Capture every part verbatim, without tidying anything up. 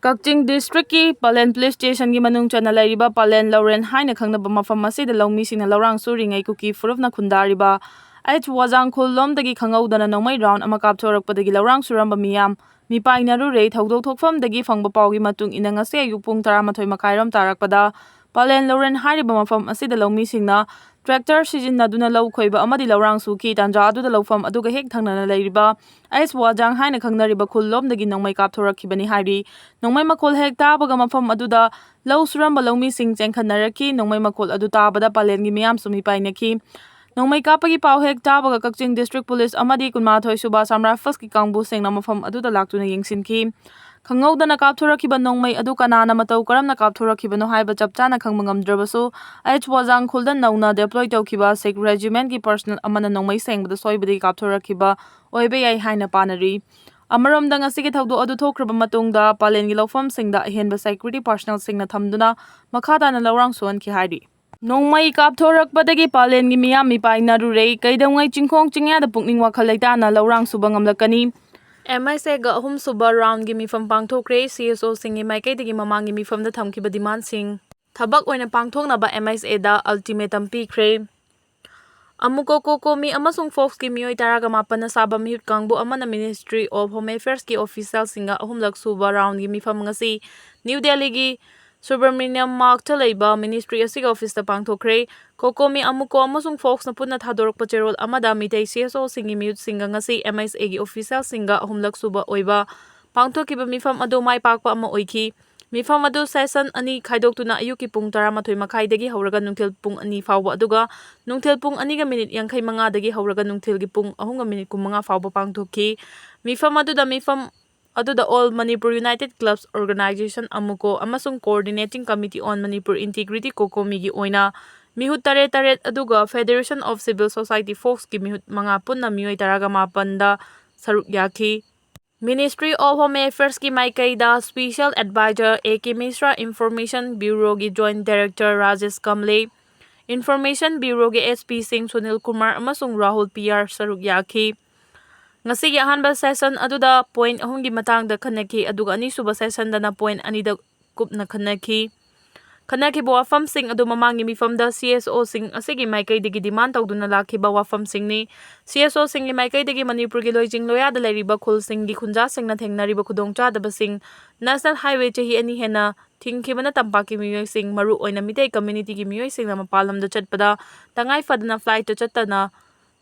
ꯀꯛꯆꯤꯡ ꯗꯤꯁꯇ꯭ꯔꯤꯛꯀꯤ plan police ꯁ꯭ꯇꯦꯁꯟꯒꯤ ꯃꯅꯨꯡ ꯆꯟꯅ ꯂꯩꯔꯤꯕ ꯄꯂꯦꯟ ꯂꯧꯔꯦꯟ ꯍꯥꯏꯅ ꯈꯪꯅꯕ ꯃꯐꯝ ꯑꯁꯤꯗ ꯂꯧꯃꯤꯁꯤꯡꯅ ꯂꯧꯔꯥꯡ ꯁꯨꯔꯤꯉꯩ ꯀꯨꯀꯤ ꯐꯨꯔꯨꯞꯅ ꯈꯨꯟꯗꯥꯔꯤꯕ ꯑꯩꯆ ꯋꯥꯖꯥꯡ ꯈꯨꯜ ꯂꯣꯝꯗꯒꯤ ꯈꯪꯍꯧꯗꯅ ꯅꯣꯡꯃꯩ ꯔꯥꯎꯟ ꯑꯃ ꯀꯥꯞꯊꯣꯔꯛꯄꯗꯒꯤ ꯂꯧꯔꯥꯡ ꯁꯨꯔꯝꯕ ꯃꯤꯌꯥꯝ ꯃꯤꯄꯥꯏꯅꯔꯨꯔꯦ꯫ ꯊꯧꯗꯣꯛ ꯊꯣꯛꯐꯝꯗꯒꯤ ꯐꯪꯕ ꯄꯥꯎꯒꯤ ꯃꯇꯨꯡ ꯏꯟꯅ ꯉꯁꯤ ꯑꯌꯨꯛ ꯄꯨꯡ ꯇꯔꯥꯃꯥꯊꯣꯏ ꯃꯈꯥꯏꯔꯣꯝ ꯇꯥꯔꯛꯄꯗ ꯄꯂꯦꯟ ꯂꯧꯔꯦꯟ ꯍꯥꯏꯔꯤꯕ ꯃꯐꯝ ꯑꯁꯤꯗ ꯂꯧꯃꯤꯁꯤꯡꯅ ꯇ꯭ꯔꯦꯛꯇꯔ ꯁꯤꯖꯤꯟꯅꯗꯨꯅ ꯂꯧ ꯈꯣꯏꯕ ꯑꯃꯗꯤ ꯂꯧꯔꯥꯡ ꯁꯨꯈꯤ꯫ ꯇꯥꯟꯖꯥ ꯑꯗꯨꯗ ꯂꯧꯐꯝ ꯑꯗꯨꯒ ꯍꯦꯛ ꯊꯪꯅꯅ ꯂꯩꯔꯤꯕ ꯑꯩꯆ ꯋꯥꯖꯥꯡ ꯍꯥꯏꯅ ꯈꯪꯅꯔꯤꯕ ꯈꯨꯜ ꯂꯣꯝꯗꯒꯤ ꯅꯣꯡꯃꯩ ꯀꯥꯞꯊꯣꯔꯛꯈꯤꯕꯅꯤ ꯍꯥꯏꯔꯤ꯫ ꯅꯣꯡꯃꯩ ꯃꯈꯣꯜ ꯍꯦꯛ ꯇꯥꯕꯒ ꯃꯐꯝ ꯑꯗꯨꯗ ꯂꯧ ꯁꯨꯔꯝꯕ ꯂꯧꯃꯤꯁꯤꯡ ꯆꯦꯟꯈꯠꯅꯔꯛꯈꯤ꯫ ꯅꯣꯡꯃꯩ ꯃꯈꯣꯜ ꯑꯗꯨ ꯇꯥꯕꯗ ꯄꯂꯦꯟꯒꯤ ꯃꯤꯌꯥꯝꯁꯨ ꯃꯤꯄꯥꯏꯅꯈꯤ꯫ ꯅꯣꯡꯃꯩ ꯀꯥꯞꯄꯒꯤ ꯄꯥꯎ ꯍꯦꯛ ꯇꯥꯕꯒ ꯀꯛꯆꯤꯡ ꯗꯤꯁꯇ꯭ꯔꯤꯛ ꯄꯨꯂꯤꯁ ꯑꯃꯗꯤ ꯀꯨꯟꯃꯥꯊꯣꯏ ꯁꯨꯕ ꯑꯁꯥꯝ ꯔꯥꯏꯐꯜꯁꯀꯤ ꯀꯥꯡꯕꯨꯁꯤꯡꯅ ꯃꯐꯝ ꯑꯗꯨꯗ ꯂꯥꯛꯇꯨꯅ ꯌꯦꯡꯁꯤꯟꯈꯤ꯫ ꯈꯪꯍꯧꯗꯅ ꯀꯥꯞꯊꯣꯔꯛꯈꯤꯕ ꯅꯣꯡꯃꯩ ꯑꯗꯨ ꯀꯅꯥꯅ ꯃꯇꯧ ꯀꯔꯝꯅ ꯀꯥꯞꯊꯣꯔꯛꯈꯤꯕꯅꯣ ꯍꯥꯏꯕ ꯆꯞ ꯆꯥꯅ ꯈꯪꯕ ꯉꯝꯗ꯭ꯔꯕꯁꯨ, ꯑꯩꯆ ꯋꯥꯖꯥꯡ ꯈꯨꯜꯗ ꯅꯧꯅ ꯗꯦꯄ꯭ꯂꯣꯏ ꯇꯧꯈꯤꯕ ꯁꯤꯈ ꯔꯦꯖꯤꯃꯦꯟꯠꯀꯤ ꯄꯔꯁꯅꯦꯜ ꯑꯃꯅ ꯅꯣꯡꯃꯩ ꯁꯦꯡꯕꯗ ꯁꯣꯏꯕꯗꯒꯤ ꯀꯥꯞꯊꯣꯔꯛꯈꯤꯕ ꯑꯣꯏꯕ ꯌꯥꯏ ꯍꯥꯏꯅ ꯄꯥꯅꯔꯤ꯫ ꯑꯃꯔꯣꯝꯗ, ꯉꯁꯤꯒꯤ ꯊꯧꯗꯣꯛ ꯑꯗꯨ ꯊꯣꯛꯈ꯭ꯔꯕ ꯃꯇꯨꯡꯗ ꯄꯥꯂꯦꯟꯒꯤ ꯂꯧꯐꯝꯁꯤꯡꯗ ꯑꯍꯦꯟꯕ ꯁꯦꯀ꯭ꯌꯨꯔꯤꯇꯤ ꯄꯔꯁꯅꯦꯜꯁꯤꯡꯅ ꯊꯝꯗꯨꯅ ꯃꯈꯥ ꯇꯥꯅ ꯂꯧꯔꯥꯡ ꯁꯨꯍꯟꯈꯤ ꯍꯥꯏꯔꯤ꯫ ꯅꯣꯡꯃꯩ ꯀꯥꯞꯊꯣꯔꯛꯄꯗꯒꯤ ꯄꯥꯂꯦꯟꯒꯤ ꯃꯤꯌꯥꯝ ꯃꯤꯄꯥꯏꯅꯔꯨꯔꯦ꯫ ꯀꯩꯗꯧꯉꯩ ꯆꯤꯡꯈꯣꯡ ꯆꯤꯡꯌꯥꯗ ꯄꯨꯛꯅꯤꯡ ꯋꯥꯈꯜ ꯂꯩꯇꯥꯅ ꯂꯧꯔꯥꯡ ꯁꯨꯕ ꯉꯝꯂꯛꯀꯅꯤ? ꯑꯦꯝ ꯑꯩꯆ ꯑꯦꯒ ꯑꯍꯨꯝꯁꯨꯕ ꯔꯥꯎꯟꯒꯤ ꯃꯤꯐꯝ ꯄꯥꯡꯊꯣꯛꯈ꯭ꯔꯦ꯫ ꯁꯤ ꯑꯦꯁ ꯑꯣꯁꯤꯡꯒꯤ ꯃꯥꯏꯀꯩꯗꯒꯤ ꯃꯃꯥꯡꯒꯤ ꯃꯤꯐꯝꯗ ꯊꯝꯈꯤꯕ ꯗꯤꯃꯥꯟꯁꯤꯡ ꯊꯕꯛ ꯑꯣꯏꯅ ꯄꯥꯡꯊꯣꯛꯅꯕ ꯑꯦꯝ ꯑꯩꯆ ꯑꯦꯗ ꯑꯜꯇꯤꯃꯦꯇꯝ ꯄꯤꯈ꯭ꯔꯦ꯫ ꯑꯃꯨꯀꯣ ꯀꯣꯀꯣꯃꯤ ꯑꯃꯁꯨꯡ ꯐꯣꯛꯁꯀꯤ ꯃꯤꯑꯣꯏ ꯇꯔꯥꯒ ꯃꯥꯄꯟꯅ ꯁꯥꯕ ꯃꯤꯍꯨꯠ ꯀꯥꯡꯕꯨ ꯑꯃꯅ ꯃꯤꯅꯤꯁꯇ꯭ꯔꯤ ꯑꯣꯐ ꯍꯣꯝ ꯑꯦꯐꯤꯌꯔꯁꯀꯤ ꯑꯣꯐꯤꯁꯤꯌꯦꯜꯁꯤꯡꯒ ꯑꯍꯨꯝꯂꯛ ꯁꯨꯕ ꯔꯥꯎꯟꯒꯤ ꯃꯤꯐꯝ ꯉꯁꯤ ꯅ꯭ꯌꯨ ꯗꯦꯜꯂꯤꯒꯤ ꯁꯨꯕ꯭ꯔꯃꯅꯤꯌꯝ ꯃꯥꯔꯒꯇ ꯂꯩꯕ ꯃꯤꯅꯤꯁꯇ꯭ꯔꯤ ꯑꯁꯤꯒꯤ ꯑꯣꯐꯤꯁꯇ ꯄꯥꯡꯊꯣꯛꯈ꯭ꯔꯦ꯫ ꯀꯣꯀꯣꯃꯤ, ꯑꯃꯨꯀꯣ ꯑꯃꯁꯨꯡ ꯐꯣꯛꯁꯅ ꯄꯨꯟꯅ ꯊꯥꯗꯣꯔꯛꯄ ꯆꯦꯔꯣꯜ ꯑꯃꯗ ꯃꯤꯇꯩ ꯁꯤ ꯑꯦꯁ ꯑꯣꯁꯤꯡꯒꯤ ꯃꯤꯍꯨꯠꯁꯤꯡꯒ ꯉꯁꯤ ꯑꯦꯝ ꯑꯩꯆ ꯑꯦꯒꯤ ꯑꯣꯐꯤꯁꯤꯌꯦꯜꯁꯤꯡꯒ ꯑꯍꯨꯝꯂꯛ ꯁꯨꯕ ꯑꯣꯏꯕ ꯄꯥꯡꯊꯣꯛꯈꯤꯕ ꯃꯤꯐꯝ ꯑꯗꯨ ꯃꯥꯏ ꯄꯥꯛꯄ ꯑꯃ ꯑꯣꯏꯈꯤ꯫ ꯃꯤꯐꯝ ꯑꯗꯨ ꯁꯦꯁꯟ ꯑꯅꯤ ꯈꯥꯏꯗꯣꯛꯇꯨꯅ ꯑꯌꯨꯛꯀꯤ ꯄꯨꯡ ꯇꯔꯥꯃꯥꯊꯣꯏ ꯃꯈꯥꯏꯗꯒꯤ ꯍꯧꯔꯒ ꯅꯨꯡꯊꯤꯜ ꯄꯨꯡ ꯑꯅꯤ ꯐꯥꯎꯕ, ꯑꯗꯨꯒ ꯅꯨꯡꯊꯤꯜ ꯄꯨꯡ ꯑꯅꯤꯒ ꯃꯤꯅꯤꯠ ꯌꯥꯡꯈꯩ ꯃꯉꯥꯗꯒꯤ ꯍꯧꯔꯒ ꯅꯨꯡꯊꯤꯜꯒꯤ ꯄꯨꯡ ꯑꯍꯨꯝꯒ ꯃꯤꯅꯤꯠ ꯀꯨꯟꯃꯉꯥ ꯐꯥꯎꯕ ꯄꯥꯡꯊꯣꯛꯈꯤ꯫ ꯃꯤꯐꯝ ꯑꯗꯨꯗ, ꯃꯤꯐꯝ ꯑꯗꯨꯗ All Manipur United Clubs Organization, ꯑꯃꯨꯀꯣ, ꯑꯃꯁꯨꯡ Coordinating Committee on Manipur Integrity, ꯀꯣꯀꯣꯃꯤꯒꯤ ꯑꯣꯏꯅ ꯃꯤꯍꯨꯠ ꯇꯔꯦꯠ ꯇꯔꯦꯠ, ꯑꯗꯨꯒ Federation of Civil Society, ꯐꯣꯛꯁꯀꯤ ꯃꯤꯍꯨꯠ ꯃꯉꯥ, ꯄꯨꯟꯅ ꯃꯤꯑꯣꯏ ꯇꯔꯥꯒ ꯃꯥꯄꯟꯗ ꯁꯔꯨꯛ ꯌꯥꯈꯤ꯫ ꯃꯤꯅꯤꯁꯇ꯭ꯔꯤ ꯑꯣꯐ ꯍꯣꯝ ꯑꯦꯐꯤꯌꯔꯁꯀꯤ ꯃꯥꯏꯀꯩꯗ special advisor A K Mishra, information ꯕ꯭ꯌꯨꯔꯣꯒꯤ joint director Rajesh Kamle, information ꯕ꯭ꯌꯨꯔꯣꯒꯤ ꯑꯦꯁ ꯄꯤꯁꯤꯡ ꯁꯨꯅꯤꯜ ꯀꯨꯃꯥꯔ ꯑꯃꯁꯨꯡ ꯔꯥꯍꯨꯜ ꯄꯤ ꯑꯥꯔ ꯁꯔꯨꯛ ꯌꯥꯈꯤ꯫ ꯉꯁꯤꯒꯤ ꯑꯍꯥꯟꯕ session ꯑꯗꯨꯗ point ꯑꯍꯨꯝꯒꯤ ꯃꯇꯥꯡꯗ ꯈꯟꯅꯈꯤ, ꯑꯗꯨꯒ ꯑꯅꯤꯁꯨꯕ sessionꯗꯅ point ꯑꯅꯤꯗ ꯀꯨꯞꯅ ꯈꯟꯅꯈꯤ꯫ ꯈꯟꯅꯈꯤꯕ ꯋꯥꯐꯝꯁꯤꯡ ꯑꯗꯨ ꯃꯃꯥꯡꯒꯤ ꯃꯤꯐꯝꯗ CSOꯁꯤꯡ ꯑꯁꯤꯒꯤ ꯃꯥꯏꯀꯩꯗꯒꯤ demand ꯇꯧꯗꯨꯅ ꯂꯥꯛꯈꯤꯕ ꯋꯥꯐꯝꯁꯤꯡꯅꯤ꯫ CSOꯁꯤꯡꯒꯤ ꯃꯥꯏꯀꯩꯗꯒꯤ ꯃꯅꯤꯄꯨꯔꯒꯤ ꯂꯣꯏꯖꯤꯡ ꯂꯣꯌꯥꯗ ꯂꯩꯔꯤꯕ ꯈꯨꯜꯁꯤꯡꯒꯤ ꯈꯨꯟꯖꯥꯁꯤꯡꯅ ꯊꯦꯡꯅꯔꯤꯕ ꯈꯨꯗꯣꯡꯆꯥꯗꯕꯁꯤꯡ, National Highway ꯆꯍꯤ ꯑꯅꯤ ꯍꯦꯟꯅ ꯊꯤꯡꯈꯤꯕꯅ ꯇꯝꯄꯥꯛꯀꯤ ꯃꯤꯑꯣꯏꯁꯤꯡ, ꯃꯔꯨꯑꯣꯏꯅ ꯃꯤꯇꯩ communityꯒꯤ ꯃꯤꯑꯣꯏꯁꯤꯡꯅ ꯃꯄꯥꯟ ꯂꯝꯗ ꯆꯠꯄꯗ ꯇꯉꯥꯏ ꯐꯗꯅ flightꯇ ꯆꯠꯇꯅ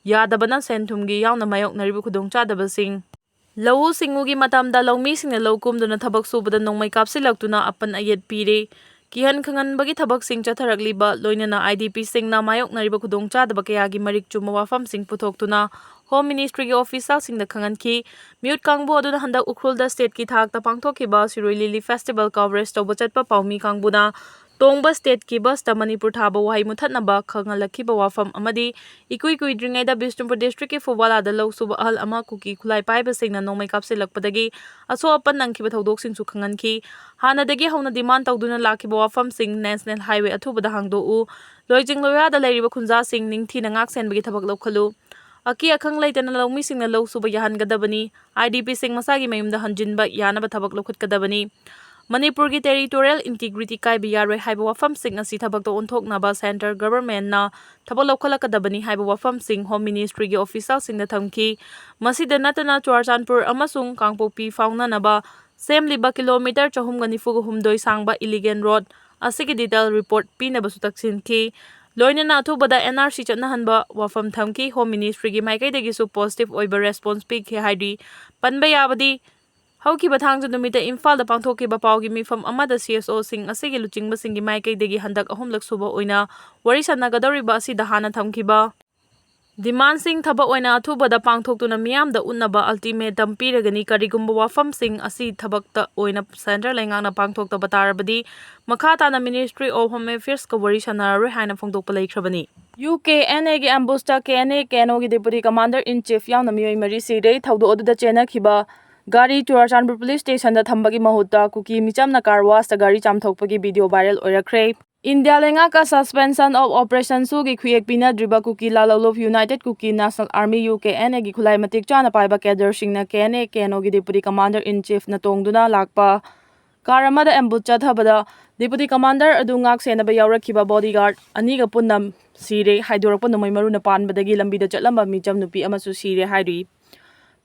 ꯌꯥꯗꯕꯅ ꯁꯦꯟ ꯊꯨꯝꯒꯤ ꯌꯥꯎꯅ ꯃꯥꯌꯣꯛꯅꯔꯤꯕ ꯈꯨꯗꯣꯡꯆꯥꯗꯕꯁꯤꯡ, ꯂꯧꯎ ꯁꯤꯡꯎꯒꯤ ꯃꯇꯝꯗ ꯂꯧꯃꯤꯁꯤꯡꯅ ꯂꯧ ꯀꯨꯝꯗꯨꯅ ꯊꯕꯛ ꯁꯨꯕꯗ ꯅꯣꯡꯃꯩ ꯀꯥꯞꯁꯤꯜꯂꯛꯇꯨꯅ ꯑꯄꯟ ꯑꯌꯦꯠ ꯄꯤꯔꯦ꯫ ꯀꯤꯍꯟ ꯈꯪꯍꯟꯕꯒꯤ ꯊꯕꯛꯁꯤꯡ ꯆꯠꯊꯔꯛꯂꯤꯕ ꯂꯣꯏꯅꯅ IDPꯁꯤꯡꯅ ꯃꯥꯌꯣꯛꯅꯔꯤꯕ ꯈꯨꯗꯣꯡꯆꯥꯗꯕ ꯀꯌꯥꯒꯤ ꯃꯔꯤꯛ ꯆꯨꯝꯕ ꯋꯥꯐꯝꯁꯤꯡ ꯄꯨꯊꯣꯛꯇꯨꯅ Home Ministryꯒꯤ officialꯁꯤꯡꯗ ꯈꯪꯍꯟꯈꯤ꯫ ꯃꯤꯍꯨꯠ ꯀꯥꯡꯕꯨ ꯑꯗꯨꯅ ꯍꯟꯗꯛ ꯎꯈ꯭ꯔꯨꯜꯗ stateꯀꯤ ꯊꯥꯛꯇ ꯄꯥꯡꯊꯣꯛꯈꯤꯕ ꯁꯤꯔꯣꯏ ꯂꯤꯂꯤ festival coverage ꯇꯧꯕ ꯆꯠꯄ ꯄꯥꯎꯃꯤ ꯀꯥꯡꯕꯨꯅ ꯇꯣꯡꯕ stateꯀꯤ busꯇ ꯃꯅꯤꯄꯨꯔ ꯊꯥꯕ ꯋꯥꯍꯩ ꯃꯨꯊꯠꯅꯕ ꯈꯪꯍꯜꯂꯛꯈꯤꯕ ꯋꯥꯐꯝ ꯑꯃꯗꯤ ꯏꯀꯨꯏ ꯀꯨꯏꯗ꯭ꯔꯤꯉꯩꯗ ꯕꯤꯁꯅꯨꯄꯨꯔ districtꯀꯤ ꯐꯨꯕꯥꯂꯥꯗ ꯂꯧ ꯁꯨꯕ ꯑꯍꯜ ꯑꯃ ꯀꯨꯀꯤ ꯈꯨꯠꯂꯥꯏ ꯄꯥꯏꯕꯁꯤꯡꯅ ꯅꯣꯡꯃꯩ ꯀꯥꯞꯁꯤꯜꯂꯛꯄꯗꯒꯤ ꯑꯁꯣꯛ ꯑꯄꯟ ꯅꯪꯈꯤꯕ ꯊꯧꯗꯣꯛꯁꯤꯡꯁꯨ ꯈꯪꯍꯟꯈꯤ꯫ ꯍꯥꯟꯅꯗꯒꯤ ꯍꯧꯅ demand ꯇꯧꯗꯨꯅ ꯂꯥꯛꯈꯤꯕ ꯋꯥꯐꯝꯁꯤꯡ, National Highway ꯑꯊꯨꯕꯗ ꯍꯥꯡꯗꯣꯛꯎ, ꯂꯣꯏꯖꯤꯡ ꯂꯣꯌꯥꯗ ꯂꯩꯔꯤꯕ ꯈꯨꯟꯖꯥꯁꯤꯡ ꯅꯤꯡꯊꯤꯅ ꯉꯥꯛ ꯁꯦꯟꯕꯒꯤ ꯊꯕꯛ ꯂꯧꯈꯠꯂꯨ, ꯑꯀꯤ ꯑꯈꯪ ꯂꯩꯇꯅ ꯂꯧꯃꯤꯁꯤꯡꯅ ꯂꯧ ꯁꯨꯕ ꯌꯥꯍꯟꯒꯗꯕꯅꯤ, IDPꯁꯤꯡ ꯃꯁꯥꯒꯤ ꯃꯌꯨꯝꯗ ꯍꯟꯖꯤꯟꯕ ꯌꯥꯅꯕ ꯊꯕꯛ ꯂꯧꯈꯠꯀꯗꯕꯅꯤ꯫ ꯃꯅꯤꯄꯨꯔꯒꯤ territorial integrity ꯀꯥꯏꯕ ꯌꯥꯔꯣꯏ ꯍꯥꯏꯕ ꯋꯥꯐꯝꯁꯤꯡ ꯑꯁꯤ ꯊꯕꯛꯇ ꯑꯣꯟꯊꯣꯛꯅꯕ central governmentꯅ ꯊꯕꯛ ꯂꯧꯈꯠꯂꯛꯀꯗꯕꯅꯤ ꯍꯥꯏꯕ ꯋꯥꯐꯝꯁꯤꯡ Home Ministryꯒꯤ officialꯁꯤꯡꯗ ꯊꯝꯈꯤ꯫ ꯃꯁꯤꯗ ꯅꯠꯇꯅ ꯆꯨꯔꯆꯥꯟꯄꯨꯔ ꯑꯃꯁꯨꯡ ꯀꯥꯡꯄꯣꯛꯄꯤ ꯐꯥꯎꯅꯅꯕ ꯁꯦꯝꯂꯤꯕ kilometre ꯆꯍꯨꯝꯒ ꯅꯤꯐꯨꯒ ꯍꯨꯝꯗꯣꯏ ꯁꯥꯡꯕ illegal road ꯑꯁꯤꯒꯤ detail report ꯄꯤꯅꯕꯁꯨ ꯇꯛꯁꯤꯟꯈꯤ꯫ ꯂꯣꯏꯅꯅ ꯑꯊꯨꯕꯗ NRC ꯆꯠꯅꯍꯟꯕ ꯋꯥꯐꯝ ꯊꯝꯈꯤ꯫ Home Ministryꯒꯤ ꯃꯥꯏꯀꯩꯗꯒꯤꯁꯨ positive ꯑꯣꯏꯕ response ꯄꯤꯈꯤ ꯍꯥꯏꯔꯤ꯫ ꯄꯟꯕ ꯌꯥꯕꯗꯤ, ꯍꯧꯈꯤꯕ ꯊꯥꯡꯖ ꯅꯨꯃꯤꯠꯇ ꯏꯝꯐꯥꯜꯗ ꯄꯥꯡꯊꯣꯛꯈꯤꯕ ꯄꯥꯎꯒꯤ ꯃꯤꯐꯝ ꯑꯃꯗ CSOꯁꯤꯡ ꯑꯁꯤꯒꯤ ꯂꯨꯆꯤꯡꯕꯁꯤꯡꯒꯤ ꯃꯥꯏꯀꯩꯗꯒꯤ ꯍꯟꯗꯛ ꯑꯍꯨꯝꯂꯛ ꯁꯨꯕ ꯑꯣꯏꯅ ꯋꯥꯔꯤ ꯁꯥꯟꯅꯒꯗꯧꯔꯤꯕ ꯑꯁꯤꯗ ꯍꯥꯟꯅ ꯊꯝꯈꯤꯕ demandꯁꯤꯡ ꯊꯕꯛ ꯑꯣꯏꯅ ꯑꯊꯨꯕꯗ ꯄꯥꯡꯊꯣꯛꯇꯨꯅ ꯃꯤꯌꯥꯝꯗ ꯎꯠꯅꯕ ultimatum ꯄꯤꯔꯒꯅꯤ꯫ ꯀꯔꯤꯒꯨꯝꯕ ꯋꯥꯐꯝꯁꯤꯡ ꯑꯁꯤ ꯊꯕꯛꯇ ꯑꯣꯏꯅ central ꯂꯩꯉꯥꯛꯅ ꯄꯥꯡꯊꯣꯛꯇꯕ ꯇꯥꯔꯕꯗꯤ ꯃꯈꯥ ꯇꯥꯅ Ministry of Home Affairsꯀ ꯋꯥꯔꯤ ꯁꯥꯟꯅꯔꯔꯣꯏ ꯍꯥꯏꯅ ꯐꯣꯡꯗꯣꯛꯄ ꯂꯩꯈ꯭ꯔꯕꯅꯤ꯫ UKNAꯒꯤ ambushꯇ KNA KNOꯒꯤ Deputy Commander in Chief ꯌꯥꯎꯅ ꯃꯤꯑꯣꯏ ꯃꯔꯤ ꯁꯤꯔꯦ꯫ ꯊꯧꯗꯣꯛ ꯑꯗꯨꯗ ꯆꯦꯟꯅꯈꯤꯕ ꯒꯥꯔꯤ ꯆꯨꯔꯥꯆꯥꯟꯄꯨꯔ ꯄꯨꯂꯤꯁ ꯁ꯭ꯇꯦꯁꯟꯗ ꯊꯝꯕꯒꯤ ꯃꯍꯨꯠꯇ ꯀꯨꯀꯤ ꯃꯤꯆꯝꯅ ꯀꯥꯔ ꯋꯥꯁꯇ ꯒꯥꯔꯤ ꯆꯥꯝꯊꯣꯛꯄꯒꯤ ꯚꯤꯗꯤꯑꯣ ꯚꯥꯏꯔꯦꯜ ꯑꯣꯏꯔꯛꯈ꯭ꯔꯦ꯫ ꯏꯟꯗꯤꯌꯥ ꯂꯩꯉꯥꯛꯀ Suspension of Operation ꯁꯨꯒꯤ ꯈꯨꯌꯦꯛ ꯄꯤꯅꯗ꯭ꯔꯤꯕ ꯀꯨꯀꯤ ꯂꯥꯂꯧꯂꯨꯞ United Kuki National Army, U K N A ꯒꯤ ꯈꯨꯠꯂꯥꯏ ꯃꯇꯤꯛ ꯆꯥꯅ ꯄꯥꯏꯕ cadre ꯁꯤꯡꯅ K N A K N O ꯒꯤ Deputy Commander in Chief ꯅ ꯇꯣꯡꯗꯨꯅ ꯂꯥꯛꯄ ꯀꯥꯔ ꯑꯃꯗ ambush ꯆꯠꯊꯕꯗ Deputy Commander ꯑꯗꯨ ꯉꯥꯛ ꯁꯦꯟꯅꯕ ꯌꯥꯎꯔꯛꯈꯤꯕ bodyguard ꯑꯅꯤꯒ ꯄꯨꯟꯅ ꯁꯤꯔꯦ꯫ ꯍꯥꯏꯗꯣꯔꯛꯄ ꯅꯣꯡꯃꯩ ꯃꯔꯨꯅ ꯄꯥꯟꯕꯗꯒꯤ ꯂꯝꯕꯤꯗ ꯆꯠꯂꯝꯕ ꯃꯤꯆꯝ ꯅꯨꯄꯤ ꯑꯃꯁꯨ ꯁꯤꯔꯦ ꯍꯥꯏꯔꯤ꯫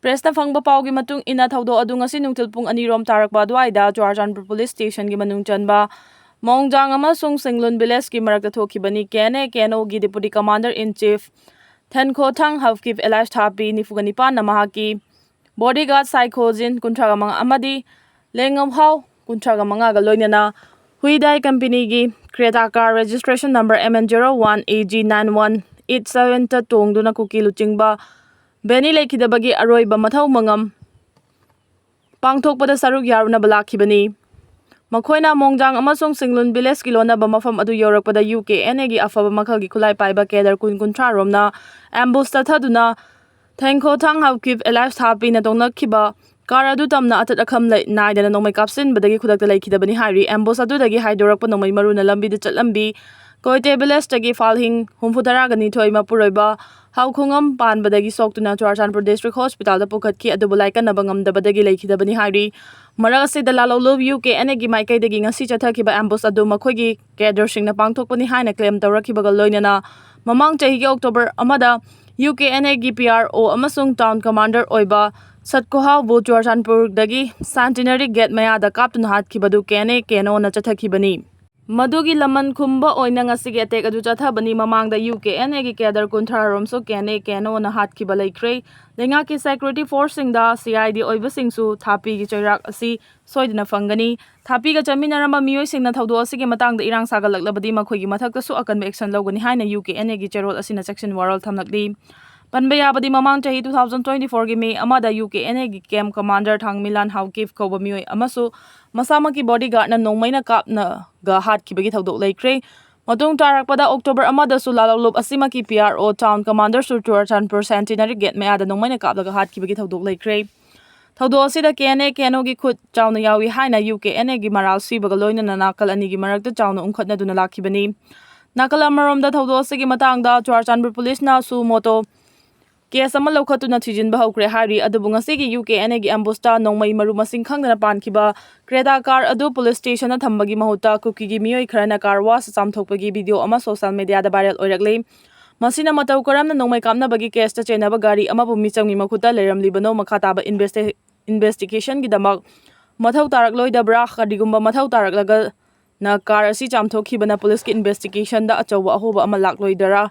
Press ꯅ ꯐꯪꯕ ꯄꯥꯎꯒꯤ ꯃꯇꯨꯡ ꯏꯟꯅ, ꯊꯧꯗꯣꯛ ꯑꯗꯨ ꯉꯁꯤ ꯅꯨꯡꯊꯤꯜ ꯄꯨꯡ ꯑꯅꯤ ꯔꯣꯝ ꯇꯥꯔꯛꯄ ꯑꯗꯨꯋꯥꯏꯗ ꯆꯨꯔꯥꯆꯥꯟꯄꯨꯔ ꯄꯨꯂꯤꯁ ꯁ꯭ꯇꯦꯁꯟꯒꯤ ꯃꯅꯨꯡ ꯆꯟꯕ ꯃꯣꯡꯖꯥꯡ ꯑꯃꯁꯨꯡ ꯁꯤꯡꯂꯨꯟ ꯚꯤꯂꯦꯖꯀꯤ ꯃꯔꯛꯇ ꯊꯣꯛꯈꯤꯕꯅꯤ꯫ K N A K N O ꯒꯤ Deputy Commander in Chief ꯊꯦꯟꯈꯣꯊꯥꯡ Haokip alias ꯊꯥꯄꯤ ꯅꯤꯐꯨꯒ ꯅꯤꯄꯥꯟꯅ ꯃꯍꯥꯛꯀꯤ bodyguard ꯁꯥꯏꯈꯣꯖꯤꯟ ꯀꯨꯟꯊ꯭ꯔꯥꯒ ꯃꯉꯥ ꯑꯃꯗꯤ ꯂꯦꯡꯉꯝꯍꯥꯎ ꯀꯨꯟꯊ꯭ꯔꯥꯒ ꯃꯉꯥꯒ ꯂꯣꯏꯅꯅ ꯍꯨꯏꯗꯥꯏ ꯀꯝꯄꯦꯅꯤꯒꯤ Creta car registration number M N zero one A G nine one eight seven ꯇ ꯇꯣꯡꯗꯨꯅ ꯀꯨꯀꯤ ꯂꯨꯆꯤꯡꯕ ꯕꯦꯅꯤ ꯂꯩꯈꯤꯗꯕꯒꯤ ꯑꯔꯣꯏꯕ ꯃꯊꯧ ꯃꯉꯝ ꯄꯥꯡꯊꯣꯛꯄꯗ ꯁꯔꯨꯛ ꯌꯥꯔꯨꯅꯕ ꯂꯥꯛꯈꯤꯕꯅꯤ꯫ ꯃꯈꯣꯏꯅ ꯃꯣꯡꯖꯥꯡ ꯑꯃꯁꯨꯡ ꯁꯤꯡꯂꯨꯟ ꯚꯤꯂꯦꯖꯀꯤ ꯂꯣꯟꯅꯕ ꯃꯐꯝ ꯑꯗꯨ ꯌꯧꯔꯛꯄꯗ U K N A ꯒꯤ ꯑꯐꯕ ꯃꯈꯜꯒꯤ ꯈꯨꯠꯂꯥꯏ ꯄꯥꯏꯕ cadre ꯀꯨꯟ ꯀꯨꯟꯊ꯭ꯔꯥ ꯔꯣꯝꯅ ambush ꯆꯠꯊꯗꯨꯅ ꯊꯦꯡꯈꯣꯊꯥꯡ ꯍꯥꯎꯀꯤꯞ alias ꯊꯥꯄꯤꯅ ꯇꯣꯡꯅꯈꯤꯕ ꯀꯥꯔ ꯑꯗꯨ ꯇꯝꯅ ꯑꯇꯠ ꯑꯈꯝ ꯂꯩ-, ꯅꯥꯏꯗꯅ ꯅꯣꯡꯃꯩ ꯀꯥꯞꯁꯤꯟꯕꯗꯒꯤ ꯈꯨꯗꯛꯇ ꯂꯩꯈꯤꯗꯕꯅꯤ ꯍꯥꯏꯔꯤ꯫ Ambush ꯑꯗꯨꯗꯒꯤ ꯍꯥꯏꯗꯣꯔꯛꯄ ꯅꯣꯡꯃꯩ ꯃꯔꯨꯅ ꯂꯝꯕꯤꯗ ꯆꯠꯂꯝꯕꯤ ꯀꯣꯏꯇꯦ ꯚꯤꯂꯦꯖꯇꯒꯤ ꯐꯥꯜꯍꯤꯡ ꯍꯨꯝꯐꯨ ꯇꯔꯥꯒ ꯅꯤꯊꯣꯏ ꯃꯄꯨꯔꯣꯏꯕ ꯍꯥꯎꯈꯣꯡꯉꯝ ꯄꯥꯟꯕꯗꯒꯤ ꯁꯣꯛꯇꯨꯅ ꯆꯨꯔꯥꯆꯥꯟꯄꯨꯔ ꯗꯤꯁꯇ꯭ꯔꯤꯛ ꯍꯣꯁꯄꯤꯇꯥꯜꯗ ꯄꯨꯈꯠꯈꯤ꯫ ꯑꯗꯨꯕꯨ ꯂꯥꯏꯀꯠꯅꯕ ꯉꯝꯗꯕꯗꯒꯤ ꯂꯩꯈꯤꯗꯕꯅꯤ ꯍꯥꯏꯔꯤ꯫ ꯃꯔꯛ ꯑꯁꯤꯗ ꯂꯥꯂꯧꯂꯨꯞ U K N A ꯒꯤ ꯃꯥꯏꯀꯩꯗꯒꯤ ꯉꯁꯤ ꯆꯠꯊꯈꯤꯕ ambush ꯑꯗꯨ ꯃꯈꯣꯏꯒꯤ cadre ꯁꯤꯡꯅ ꯄꯥꯡꯊꯣꯛꯄꯅꯤ ꯍꯥꯏꯅ claim ꯇꯧꯔꯛꯈꯤꯕꯒ ꯂꯣꯏꯅꯅ ꯃꯃꯥꯡ ꯆꯍꯤꯒꯤ October ꯑꯃꯗ U K N A ꯒꯤ P R O ꯑꯃꯁꯨꯡ town commander ꯑꯣꯏꯕ ꯁꯠꯀꯣꯍꯥꯎꯕꯨ ꯆꯨꯔꯥꯆꯥꯟꯄꯨꯔꯗꯒꯤ Centenary Gate ꯃꯌꯥꯗ ꯀꯥꯞꯇꯨꯅ ꯍꯥꯠꯈꯤꯕꯗꯨ K N A K N O ꯅ ꯆꯠꯊꯈꯤꯕꯅꯤ꯫ ꯃꯗꯨꯒꯤ ꯂꯃꯟ ꯈꯨꯝꯕ ꯑꯣꯏꯅ ꯉꯁꯤꯒꯤ attack ꯑꯗꯨ ꯆꯠꯊꯕꯅꯤ꯫ ꯃꯃꯥꯡꯗ U K N A ꯒꯤ cadre ꯀꯨꯟꯊ꯭ꯔꯥ ꯔꯣꯝꯁꯨ K N A K N O ꯅ ꯍꯥꯠꯈꯤꯕ ꯂꯩꯈ꯭ꯔꯦ꯫ ꯂꯩꯉꯥꯛꯀꯤ security force ꯁꯤꯡꯗ C I D ꯑꯣꯏꯕꯁꯤꯡꯁꯨ ꯊꯥꯄꯤꯒꯤ ꯆꯩꯔꯥꯛ ꯑꯁꯤ ꯁꯣꯏꯗꯅ ꯐꯪꯒꯅꯤ꯫ ꯊꯥꯄꯤꯒ ꯆꯠꯃꯤꯟꯅꯔꯝꯕ ꯃꯤꯑꯣꯏꯁꯤꯡꯅ ꯊꯧꯗꯣꯛ ꯑꯁꯤꯒꯤ ꯃꯇꯥꯡꯗ ꯏꯔꯥꯡ ꯁꯥꯒꯠꯂꯛꯂꯕꯗꯤ ꯃꯈꯣꯏꯒꯤ ꯃꯊꯛꯇꯁꯨ ꯑꯀꯟꯕ action ꯂꯧꯒꯅꯤ ꯍꯥꯏꯅ U K N A ꯒꯤ ꯆꯦꯔꯣꯜ ꯑꯁꯤꯅ ꯆꯦꯛꯁꯤꯟ ꯋꯥꯔꯣꯜ ꯊꯝꯂꯛꯂꯤ꯫ ꯄꯟꯕ ꯌꯥꯕꯗꯤ ꯃꯃꯥꯡ ꯆꯍꯤ two thousand twenty-four ꯒꯤ May ꯑꯃꯗ U K N A ꯒꯤ camp commander ꯊꯥꯡꯃꯤꯂꯥꯟ ꯍꯥꯎꯀꯤꯞ ꯀꯧꯕ ꯃꯤꯑꯣꯏ ꯑꯃꯁꯨ ꯃꯁꯥꯃꯛꯀꯤ bodyguard ꯅ ꯅꯣꯡꯃꯩꯅ ꯀꯥꯞꯅꯒ ꯍꯥꯠꯈꯤꯕꯒꯤ ꯊꯧꯗꯣꯛ ꯂꯩꯈ꯭ꯔꯦ꯫ ꯃꯇꯨꯡ ꯇꯥꯔꯛꯄꯗ October ꯑꯃꯗꯁꯨ ꯂꯥꯂꯧꯂꯨꯞ ꯑꯁꯤꯃꯛꯀꯤ P R O town commander ꯁꯨ ꯆꯨꯔꯥꯆꯥꯟꯄꯨꯔ Centenary Gate ꯃꯌꯥꯗ ꯅꯣꯡꯃꯩꯅ ꯀꯥꯞꯂꯒ ꯍꯥꯠꯈꯤꯕꯒꯤ ꯊꯧꯗꯣꯛ ꯂꯩꯈ꯭ꯔꯦ꯫ ꯊꯧꯗꯣꯛ ꯑꯁꯤꯗ ꯀꯦ ꯑꯦꯟ ꯑꯦ, ꯀꯦ ꯑꯦꯟ ꯑꯣꯒꯤ ꯈꯨꯠ ꯆꯥꯎꯅ ꯌꯥꯎꯏ ꯍꯥꯏꯅ ꯌꯨ ꯀꯦ ꯑꯦꯟ ꯑꯦꯒꯤ ꯃꯔꯥꯜ ꯁꯤꯕꯒ ꯂꯣꯏꯅꯅ ꯅꯥꯀꯜ ꯑꯅꯤꯒꯤ ꯃꯔꯛꯇ ꯆꯥꯎꯅ ꯎꯪꯈꯠꯅꯗꯨꯅ ꯂꯥꯛꯈꯤꯕꯅꯤ꯫ ꯅꯥꯀꯜ ꯑꯃꯔꯣꯝꯗ ꯊꯧꯗꯣꯛ ꯑꯁꯤꯒꯤ ꯃꯇꯥꯡꯗ ꯆꯨꯔꯥꯆꯥꯟꯄꯨꯔ ꯄꯨꯂꯤꯁꯅ ꯁꯨ ꯃꯣꯇꯣ ꯀꯦꯁ ꯑꯃ ꯂꯧꯈꯠꯇꯨꯅ ꯊꯤꯖꯤꯟꯕ ꯍꯧꯈ꯭ꯔꯦ ꯍꯥꯏꯔꯤ꯫ ꯑꯗꯨꯕꯨ ꯉꯁꯤꯒꯤ ꯌꯨ ꯀꯦ ꯑꯦꯟ ꯑꯦꯒꯤ ꯑꯦꯝꯕꯨꯁꯇ ꯅꯣꯡꯃꯩ ꯃꯔꯨ ꯃꯁꯤꯡ ꯈꯪꯗꯅ ꯄꯥꯟꯈꯤꯕ ꯀ꯭ꯔꯦꯇꯥ ꯀꯥꯔ ꯑꯗꯨ ꯄꯨꯂꯤꯁ ꯁ꯭ꯇꯦꯁꯟꯗ ꯊꯝꯕꯒꯤ ꯃꯍꯨꯠꯇ ꯀꯨꯀꯤꯒꯤ ꯃꯤꯑꯣꯏ ꯈꯔꯅ ꯀꯥꯔ ꯋꯥꯁ ꯆꯥꯝꯊꯣꯛꯄꯒꯤ ꯚꯤꯗꯤꯑꯣ ꯑꯃ ꯁꯣꯁꯤꯌꯦꯜ ꯃꯤꯗꯤꯌꯥꯗ ꯚꯥꯏꯔꯦꯜ ꯑꯣꯏꯔꯛꯂꯤ꯫ ꯃꯁꯤꯅ ꯃꯇꯧ ꯀꯔꯝꯅ ꯅꯣꯡꯃꯩ ꯀꯥꯞꯅꯕꯒꯤ ꯀꯦꯁꯇ ꯆꯦꯟꯅꯕ ꯒꯥꯔꯤ ꯑꯃꯕꯨ ꯃꯤꯆꯪꯒꯤ ꯃꯈꯨꯠꯇ ꯂꯩꯔꯝꯂꯤꯕꯅꯣ ꯃꯈꯥ ꯇꯥꯕ ꯏꯟꯚꯦꯁꯇꯤ-, ꯏꯟꯚꯦꯁꯇꯤꯒꯦꯁꯟꯒꯤꯗꯃꯛ ꯃꯊꯧ ꯇꯥꯔꯛꯂꯣꯏꯗꯕ꯭ꯔꯥ? ꯀꯔꯤꯒꯨꯝꯕ ꯃꯊꯧ ꯇꯥꯔꯛꯂꯒꯅ ꯀꯥꯔ ꯑꯁꯤ ꯆꯥꯝꯊꯣꯛꯈꯤꯕꯅ ꯄꯨꯂꯤꯁꯀꯤ ꯏꯟꯚꯦꯁꯇꯤꯒꯦꯁꯟꯗ ꯑꯆꯧꯕ ꯑꯍꯣꯕ ꯑꯃ ꯂꯥꯛꯂꯣꯏꯗꯔꯥ?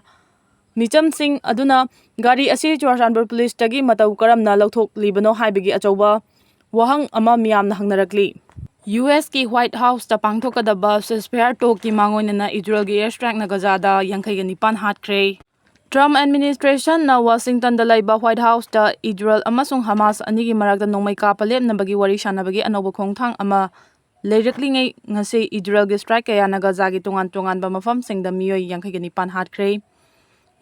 ꯃꯤꯆꯝꯁꯤꯡ ꯑꯗꯨꯅ ꯒꯥꯔꯤ ꯑꯁꯤ ꯆꯨꯔꯥꯆꯥꯟꯄꯨꯔ ꯄꯨꯂꯤꯁꯇꯒꯤ ꯃꯇꯧ ꯀꯔꯝꯅ ꯂꯧꯊꯣꯛꯂꯤꯕꯅꯣ ꯍꯥꯏꯕꯒꯤ ꯑꯆꯧꯕ ꯋꯥꯍꯪ ꯑꯃ ꯃꯤꯌꯥꯝꯅ ꯍꯪꯅꯔꯛꯂꯤ꯫ ꯌꯨ ꯑꯦꯁꯀꯤ ꯋꯥꯏꯠ ꯍꯥꯎꯁꯇ ꯄꯥꯡꯊꯣꯛꯀꯗꯕ ꯁꯤꯁꯐꯌꯥꯔ ꯇꯣꯛꯀꯤ ꯃꯥꯡꯑꯣꯏꯅꯅ ꯏꯖꯔꯦꯜꯒꯤ ꯑꯦꯌꯔ ꯁ꯭ꯇ꯭ꯔꯥꯏꯛꯅ ꯒꯖꯥꯗ ꯌꯥꯡꯈꯩꯒ ꯅꯤꯄꯥꯟ ꯍꯥꯠꯈ꯭ꯔꯦ꯫ ꯇ꯭ꯔꯝꯞ ꯑꯦꯗꯃꯤꯅꯤꯁꯇ꯭ꯔꯦꯁꯟꯅ ꯋꯥꯁꯤꯡꯇꯟꯗ ꯂꯩꯕ ꯋꯥꯏꯠ ꯍꯥꯎꯁꯇ ꯏꯖꯔꯦꯜ ꯑꯃꯁꯨꯡ ꯍꯃꯥꯁ ꯑꯅꯤꯒꯤ ꯃꯔꯛꯇ ꯅꯣꯡꯃꯩ ꯀꯥꯞꯄ ꯂꯦꯞꯅꯕꯒꯤ ꯋꯥꯔꯤ ꯁꯥꯟꯅꯕꯒꯤ ꯑꯅꯧꯕ ꯈꯣꯡꯊꯥꯡ ꯑꯃ ꯂꯩꯔꯛꯂꯤꯉꯩ, ꯉꯁꯤ ꯏꯖꯔꯦꯜꯒꯤ ꯁ꯭ꯇ꯭ꯔꯥꯏꯛ ꯀꯌꯥꯅ ꯒꯖꯥꯒꯤ ꯇꯣꯉꯥꯟ ꯇꯣꯉꯥꯟꯕ ꯃꯐꯝꯁꯤꯡꯗ ꯃꯤꯑꯣꯏ ꯌꯥꯡꯈꯩꯒ ꯅꯤꯄꯥꯟ ꯍꯥꯠꯈ꯭ꯔꯦ꯫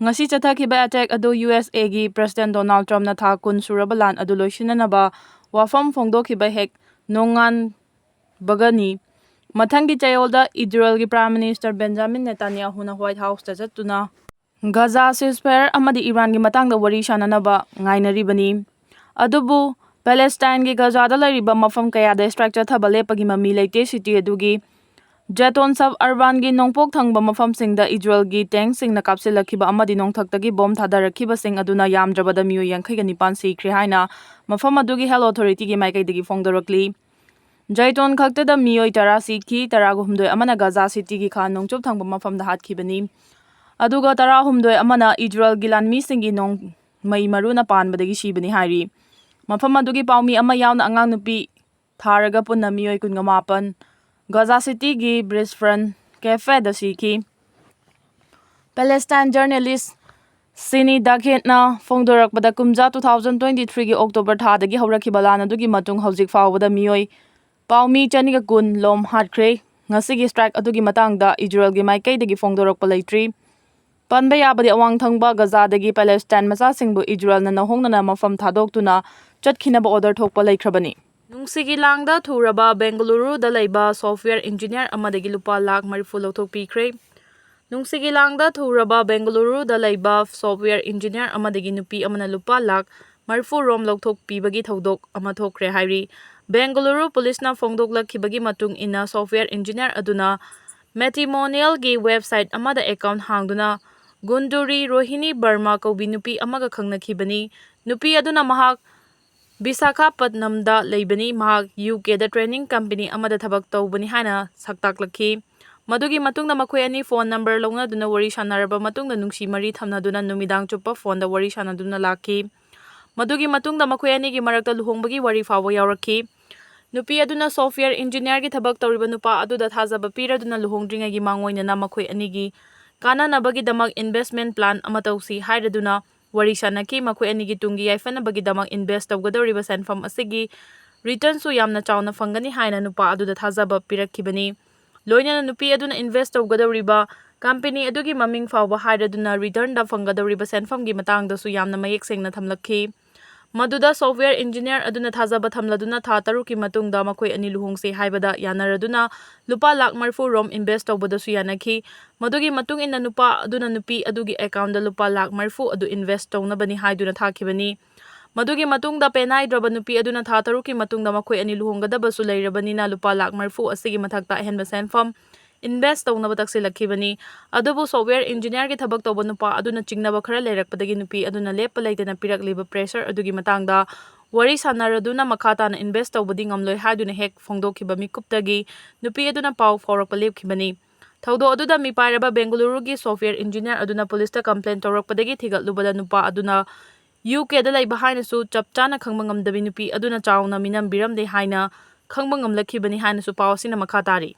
ꯉꯁꯤ ꯆꯠꯊꯈꯤꯕ ꯑꯦꯇꯦꯛ ꯑꯗꯨ ꯌꯨ ꯑꯦꯁ ꯑꯦꯒꯤ ꯄ꯭ꯔꯦꯁꯤꯗꯦꯟꯠ ꯗꯣꯅꯥꯜꯗ ꯇ꯭ꯔꯝꯞꯅ ꯊꯥ ꯀꯨꯟ ꯁꯨꯔꯕ ꯂꯥꯟ ꯑꯗꯨ ꯂꯣꯏꯁꯤꯟꯅꯅꯕ ꯋꯥꯐꯝ ꯐꯣꯡꯗꯣꯛꯈꯤꯕ ꯍꯦꯛ ꯅꯣꯡꯉꯥꯟꯕꯒꯅꯤ꯫ ꯃꯊꯪꯒꯤ ꯆꯌꯣꯜꯗ ꯏꯖꯔꯦꯜꯒꯤ ꯄ꯭ꯔꯥꯏꯝ ꯃꯤꯅꯤꯁꯇꯔ ꯕꯦꯟꯖꯥꯃꯤꯟ ꯅꯦꯇꯥꯟꯌꯥꯍꯨꯅ ꯋꯥꯏꯠ ꯍꯥꯎꯁꯇ ꯆꯠꯇꯨꯅ ꯒꯖꯥ ꯁꯤꯁꯐꯌꯥꯔ ꯑꯃꯗꯤ ꯏꯔꯥꯟꯒꯤ ꯃꯇꯥꯡꯗ ꯋꯥꯔꯤ ꯁꯥꯟꯅꯅꯕ ꯉꯥꯏꯅꯔꯤꯕꯅꯤ꯫ ꯑꯗꯨꯕꯨ ꯄꯦꯂꯦꯁꯇꯥꯏꯟꯒꯤ ꯒꯖꯥꯗ ꯂꯩꯔꯤꯕ ꯃꯐꯝ ꯀꯌꯥꯗ ꯁ꯭ꯇ꯭ꯔꯥꯏꯛ ꯆꯠꯊꯕ ꯂꯦꯞꯄꯒꯤ ꯃꯃꯤ ꯂꯩꯇꯦ꯫ ꯁꯤꯇꯤ ꯑꯗꯨꯒꯤ ꯖꯦꯇꯣꯟ ꯁꯕ ꯑꯔꯕꯥꯟꯒꯤ ꯅꯣꯡꯄꯣꯛ ꯊꯪꯕ ꯃꯐꯝꯁꯤꯡꯗ ꯏꯖꯔꯦꯜꯒꯤ ꯇꯦꯡꯛꯁꯤꯡꯅ ꯀꯥꯞꯁꯤꯜꯂꯛꯈꯤꯕ ꯑꯃꯗꯤ ꯅꯣꯡꯊꯛꯇꯒꯤ ꯕꯣꯝ ꯊꯥꯗꯔꯛꯈꯤꯕꯁꯤꯡ ꯑꯗꯨꯅ ꯌꯥꯝꯗ꯭ꯔꯕꯗ ꯃꯤꯑꯣꯏ ꯌꯥꯡꯈꯩꯒ ꯅꯤꯄꯥꯟ ꯁꯤꯈ꯭ꯔꯦ ꯍꯥꯏꯅ ꯃꯐꯝ ꯑꯗꯨꯒꯤ ꯍꯦꯜꯊ ꯑꯣꯊꯣꯔꯤꯇꯤꯒꯤ ꯃꯥꯏꯀꯩꯗꯒꯤ ꯐꯣꯡꯗꯣꯔꯛꯂꯤ꯫ ꯖꯩꯇꯣꯟ ꯈꯛꯇꯗ ꯃꯤꯑꯣꯏ ꯇꯔꯥ ꯁꯤꯈꯤ, ꯇꯔꯥꯍꯨꯝꯗꯣꯏ ꯑꯃꯅ ꯒꯖꯥ ꯁꯤꯇꯤꯒꯤ ꯈꯥ ꯅꯣꯡꯆꯨꯞ ꯊꯪꯕ ꯃꯐꯝꯗ ꯍꯥꯠꯈꯤꯕꯅꯤ꯫ ꯑꯗꯨꯒ ꯇꯔꯥꯍꯨꯝꯗꯣꯏ ꯑꯃꯅ ꯏꯖꯔꯦꯜꯒꯤ ꯂꯥꯟꯃꯤꯁꯤꯡꯒꯤ ꯅꯣꯡꯃꯩ ꯃꯔꯨꯅ ꯄꯥꯟꯕꯗꯒꯤ ꯁꯤꯕꯅꯤ ꯍꯥꯏꯔꯤ꯫ ꯃꯐꯝ ꯑꯗꯨꯒꯤ ꯄꯥꯎꯃꯤ ꯑꯃ ꯌꯥꯎꯅ ꯑꯉꯥꯡ ꯅꯨꯄꯤ ꯊꯥꯔꯒ ꯄꯨꯟꯅ ꯃꯤꯑꯣꯏ ꯀꯨꯟꯒ ꯃꯥꯄꯟ ꯒꯖꯥ ꯁꯤꯇꯤꯒꯤ ꯕ꯭ꯔꯤꯁ ꯐ꯭ꯔꯟ ꯀꯦꯐꯦꯗ ꯁꯤꯈꯤ꯫ ꯄꯦꯂꯦꯁꯇꯥꯏꯟ ꯖꯔꯅꯦꯂꯤꯁ ꯁꯤꯅꯤ ꯗꯥꯈꯦꯠꯅ ꯐꯣꯡꯗꯣꯔꯛꯄꯗ, ꯀꯨꯝꯖꯥ two thousand twenty three ꯒꯤ ꯑꯣꯛꯇꯣꯕꯔ ꯊꯥꯗꯒꯤ ꯍꯧꯔꯛꯈꯤꯕ ꯂꯥꯟ ꯑꯗꯨꯒꯤ ꯃꯇꯨꯡ ꯍꯧꯖꯤꯛ ꯐꯥꯎꯕꯗ ꯃꯤꯑꯣꯏ ꯄꯥꯎꯃꯤ ꯆꯅꯤꯒ ꯀꯨꯟ ꯂꯣꯝ ꯍꯥꯠꯈ꯭ꯔꯦ꯫ ꯉꯁꯤꯒꯤ ꯁ꯭ꯇ꯭ꯔꯥꯏꯛ ꯑꯗꯨꯒꯤ ꯃꯇꯥꯡꯗ ꯏꯖꯔꯦꯜꯒꯤ ꯃꯥꯏꯀꯩꯗꯒꯤ ꯐꯣꯡꯗꯣꯔꯛꯄ ꯂꯩꯇ꯭ꯔꯤ꯫ ꯄꯟꯕ ꯌꯥꯕꯗꯤ, ꯑꯋꯥꯡ ꯊꯪꯕ ꯒꯖꯥꯗꯒꯤ ꯄꯦꯂꯦꯁꯇꯥꯏꯟ ꯃꯆꯥꯁꯤꯡꯕꯨ ꯏꯖꯔꯦꯜꯅ ꯅꯧꯍꯧꯅꯅ ꯃꯐꯝ ꯊꯥꯗꯣꯛꯇꯨꯅ ꯆꯠꯈꯤꯅꯕ order ꯊꯣꯛꯄ ꯂꯩꯈ꯭ꯔꯕꯅꯤ꯫ ꯅꯨꯡꯁꯤꯒꯤ ꯂꯥꯡꯗ ꯊꯨꯔꯕ ꯕꯦꯡꯒꯂꯨꯔꯨꯗ ꯂꯩꯕ software engineer ꯑꯃꯗꯒꯤ ꯂꯨꯄꯥ ꯂꯥꯈ ꯃꯔꯤꯐꯨ ꯂꯧꯊꯣꯛꯄꯤꯈ꯭ꯔꯦ꯫ ꯅꯨꯡꯁꯤꯒꯤ ꯂꯥꯡꯗ ꯊꯨꯔꯕ ꯕꯦꯡꯒꯂꯨꯔꯨꯗ ꯂꯩꯕ software engineer ꯑꯃꯗꯒꯤ ꯅꯨꯄꯤ ꯑꯃꯅ ꯂꯨꯄꯥ ꯂꯥꯈ ꯃꯔꯤꯐꯨ ꯔꯣꯝ ꯂꯧꯊꯣꯛꯄꯤꯕꯒꯤ ꯊꯧꯗꯣꯛ ꯑꯃ ꯊꯣꯛꯈ꯭ꯔꯦ ꯍꯥꯏꯔꯤ꯫ ꯕꯦꯡꯒꯂꯨꯔꯨ ꯄꯨꯂꯤꯁꯅ ꯐꯣꯡꯗꯣꯛꯂꯛꯈꯤꯕꯒꯤ ꯃꯇꯨꯡ ꯏꯟꯅ, software engineer ꯑꯗꯨꯅ matrimonialꯒꯤ website ꯑꯃꯗ account ꯍꯥꯡꯗꯨꯅ ꯒꯨꯟꯗꯨꯔꯤ ꯔꯣꯍꯤꯅꯤ ꯕꯔꯃꯥ ꯀꯧꯕꯤ ꯅꯨꯄꯤ ꯑꯃꯒ ꯈꯪꯅꯈꯤꯕꯅꯤ꯫ ꯅꯨꯄꯤ ꯑꯗꯨꯅ ꯃꯍꯥꯛ ꯕꯤꯁꯥꯈꯥꯄꯠꯅꯝꯗ ꯂꯩꯕꯅꯤ꯫ ꯃꯍꯥꯛ ꯌꯨ ꯀꯦꯗ training company ꯑꯃꯗ ꯊꯕꯛ ꯇꯧꯕꯅꯤ ꯍꯥꯏꯅ ꯁꯛꯇꯥꯛꯂꯛꯈꯤ꯫ ꯃꯗꯨꯒꯤ ꯃꯇꯨꯡꯗ ꯃꯈꯣꯏ ꯑꯅꯤ phone number ꯂꯧꯅꯗꯨꯅ ꯋꯥꯔꯤ ꯁꯥꯟꯅꯔꯕ ꯃꯇꯨꯡꯗ ꯅꯨꯡꯁꯤ ꯃꯔꯤ ꯊꯝꯅꯗꯨꯅ ꯅꯨꯃꯤꯗꯥꯡ ꯆꯨꯞꯄ phoneꯗ ꯋꯥꯔꯤ ꯁꯥꯟꯅꯗꯨꯅ ꯂꯥꯛꯈꯤ꯫ ꯃꯗꯨꯒꯤ ꯃꯇꯨꯡꯗ ꯃꯈꯣꯏ ꯑꯅꯤꯒꯤ ꯃꯔꯛꯇ ꯂꯨꯍꯣꯡꯕꯒꯤ ꯋꯥꯔꯤ ꯐꯥꯎꯕ ꯌꯥꯎꯔꯛꯈꯤ꯫ ꯅꯨꯄꯤ ꯑꯗꯨꯅ software engineerꯒꯤ ꯊꯕꯛ ꯇꯧꯔꯤꯕ ꯅꯨꯄꯥ ꯑꯗꯨꯗ ꯊꯥꯖꯕ ꯄꯤꯔꯗꯨꯅ ꯂꯨꯍꯣꯡꯗ꯭ꯔꯤꯉꯩꯒꯤ ꯃꯥꯡꯑꯣꯏꯅꯅ ꯃꯈꯣꯏ ꯑꯅꯤꯒꯤ ꯀꯥꯟꯅꯅꯕꯒꯤꯗꯃꯛ investment plan ꯑꯃ ꯇꯧꯁꯤ ꯍꯥꯏꯔꯗꯨꯅ ꯋꯥꯔꯤ ꯁꯥꯅꯈꯤ꯫ ꯃꯈꯣꯏ ꯑꯅꯤꯒꯤ ꯇꯨꯡꯒꯤ ꯌꯥꯏꯐꯅꯕꯒꯤꯗꯃꯛ invest ꯇꯧꯒꯗꯧꯔꯤꯕ ꯁꯦꯟꯐꯝ ꯑꯁꯤꯒꯤ returnꯁꯨ ꯌꯥꯝꯅ ꯆꯥꯎꯅ ꯐꯪꯒꯅꯤ ꯍꯥꯏꯅ ꯅꯨꯄꯥ ꯑꯗꯨꯗ ꯊꯥꯖꯕ ꯄꯤꯔꯛꯈꯤꯕꯅꯤ꯫ ꯂꯣꯏꯅꯅ ꯅꯨꯄꯤ ꯑꯗꯨꯅ invest ꯇꯧꯒꯗꯧꯔꯤꯕ company ꯑꯗꯨꯒꯤ ꯃꯃꯤꯡ ꯐꯥꯎꯕ ꯍꯥꯏꯔꯗꯨꯅ returnꯗ ꯐꯪꯒꯗꯧꯔꯤꯕ ꯁꯦꯟꯐꯝꯒꯤ ꯃꯇꯥꯡꯗꯁꯨ ꯌꯥꯝꯅ ꯃꯌꯦꯛ ꯁꯦꯡꯅ ꯊꯝꯂꯛꯈꯤ꯫ ꯃꯗꯨꯗ software engineer ꯑꯗꯨꯅ ꯊꯥꯖꯕ ꯊꯝꯂꯗꯨꯅ ꯊꯥ ꯇꯔꯨꯛꯀꯤ ꯃꯇꯨꯡꯗ ꯃꯈꯣꯏ ꯑꯅꯤ ꯂꯨꯍꯣꯡꯁꯤ ꯍꯥꯏꯕꯗ ꯌꯥꯅꯔꯗꯨꯅ ꯂꯨꯄꯥ ꯂꯥꯈ ꯃꯔꯤꯐꯨ ꯔꯣꯝ invest ꯇꯧꯕꯗꯁꯨ ꯌꯥꯅꯈꯤ꯫ ꯃꯗꯨꯒꯤ ꯃꯇꯨꯡ ꯏꯟꯅ ꯅꯨꯄꯥ ꯑꯗꯨꯅ ꯅꯨꯄꯤ ꯑꯗꯨꯒꯤ accountꯗ ꯂꯨꯄꯥ ꯂꯥꯈ ꯃꯔꯤꯐꯨ ꯑꯗꯨ invest ꯇꯧꯅꯕꯅꯤ ꯍꯥꯏꯗꯨꯅ ꯊꯥꯈꯤꯕꯅꯤ꯫ ꯃꯗꯨꯒꯤ ꯃꯇꯨꯡꯗ ꯄꯦꯟꯅꯥꯏꯗ꯭ꯔꯕ ꯅꯨꯄꯤ ꯑꯗꯨꯅ ꯊꯥ ꯇꯔꯨꯛꯀꯤ ꯃꯇꯨꯡꯗ ꯃꯈꯣꯏ ꯑꯅꯤ ꯂꯨꯍꯣꯡꯒꯗꯕꯁꯨ ꯂꯩꯔꯕꯅꯤꯅ ꯂꯨꯄꯥ ꯂꯥꯈ ꯃꯔꯤꯐꯨ ꯑꯁꯤꯒꯤ ꯃꯊꯛꯇ ꯑꯍꯦꯟꯕ ꯁꯦꯟꯐꯝ invest ꯇꯧꯅꯕ ꯇꯛꯁꯤꯜꯂꯛꯈꯤꯕꯅꯤ꯫ ꯑꯗꯨꯕꯨ software engineerꯒꯤ ꯊꯕꯛ ꯇꯧꯕ ꯅꯨꯄꯥ ꯑꯗꯨꯅ ꯆꯤꯡꯅꯕ ꯈꯔ ꯂꯩꯔꯛꯄꯗꯒꯤ ꯅꯨꯄꯤ ꯑꯗꯨꯅ ꯂꯦꯞꯄ ꯂꯩꯇꯅ ꯄꯤꯔꯛꯂꯤꯕ pressure ꯑꯗꯨꯒꯤ ꯃꯇꯥꯡꯗ ꯋꯥꯔꯤ ꯁꯥꯟꯅꯔꯗꯨꯅ ꯃꯈꯥ ꯇꯥꯅ invest ꯇꯧꯕꯗꯤ ꯉꯝꯂꯣꯏ ꯍꯥꯏꯗꯨꯅ ꯍꯦꯛ ꯐꯣꯡꯗꯣꯛꯈꯤꯕ ꯃꯤꯀꯨꯞꯇꯒꯤ ꯅꯨꯄꯤ ꯑꯗꯨꯅ ꯄꯥꯎ ꯐꯥꯎꯔꯛꯄ ꯂꯦꯞꯈꯤꯕꯅꯤ꯫ ꯊꯧꯗꯣꯛ ꯑꯗꯨꯗ ꯃꯤꯄꯥꯏꯔꯕ ꯕꯦꯡꯒꯂꯨꯔꯨꯒꯤ software engineer ꯑꯗꯨꯅ ꯄꯨꯂꯤꯁꯇ complaint ꯇꯧꯔꯛꯄꯗꯒꯤ ꯊꯤꯒꯠꯂꯨꯕꯗ ꯅꯨꯄꯥ ꯑꯗꯨꯅ ꯌꯨ ꯀꯦꯗ ꯂꯩꯕ ꯍꯥꯏꯅꯁꯨ ꯆꯞ ꯆꯥꯅ ꯈꯪꯕ ꯉꯝꯗꯕꯤ ꯅꯨꯄꯤ ꯑꯗꯨꯅ ꯆꯥꯎꯅ ꯃꯤꯅꯝꯕꯤꯔꯝꯗꯦ ꯍꯥꯏꯅ ꯈꯪꯕ ꯉꯝꯂꯛꯈꯤꯕꯅꯤ ꯍꯥꯏꯅꯁꯨ ꯄꯥꯎ ꯑꯁꯤꯅ ꯃꯈꯥ ꯇꯥꯔꯤ꯫